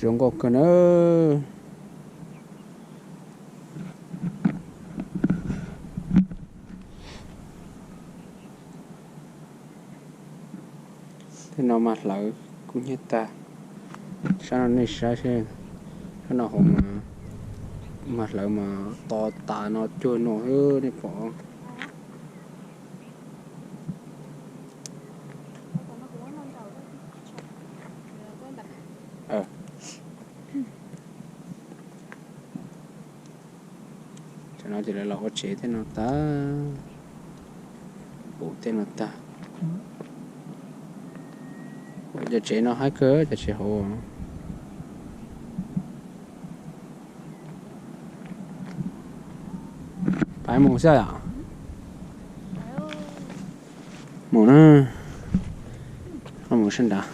Zoo nkauj kawg na. Tej no mas hlawv kub hnyiab tag. Sab no nej saib seb, sab no hauv mas, mas hlawv mas to tas no cuag no nej pom. Tam no ces lawv los ua tsev tej no tag, ua tej no tag. Cov tsev no haib kawg, cov tsev hauv. Pais mus xwb yom? Mus na, koj mus sab nrad.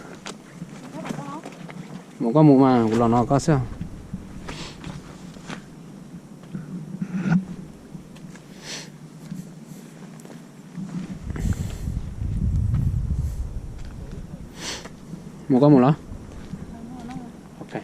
Mus koj mus mas kuv los no koj xwb. Mus koj mus los. Ok.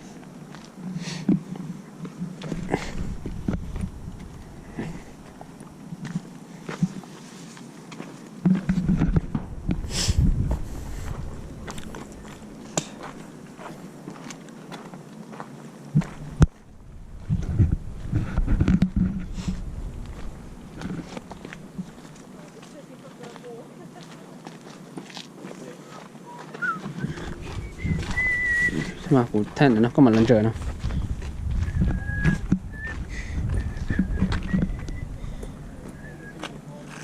Mas kuv thaij ntawm no koj mam los ntsaws no.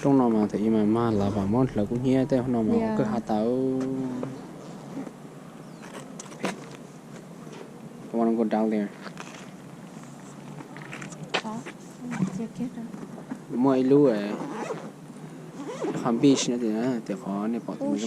Rooj no mas thaum ub mas mag lawv mam muab hlawv kub hnyiab tej no mas kawg hav tawv. I wanna go down there. Muaj ib lub qhov beach no tias, tias qhov nej pom tus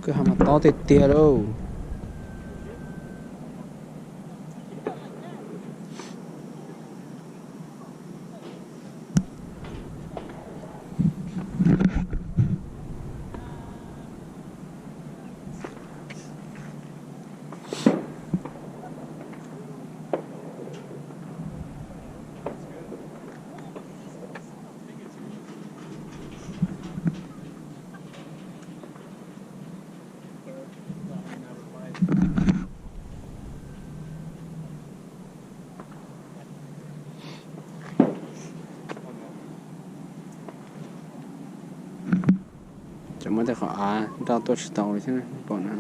Kwj ha mas tob tiag tiag lauj. Cov muab tej qhov av nroj tuaj tsis tau li thiab pom na.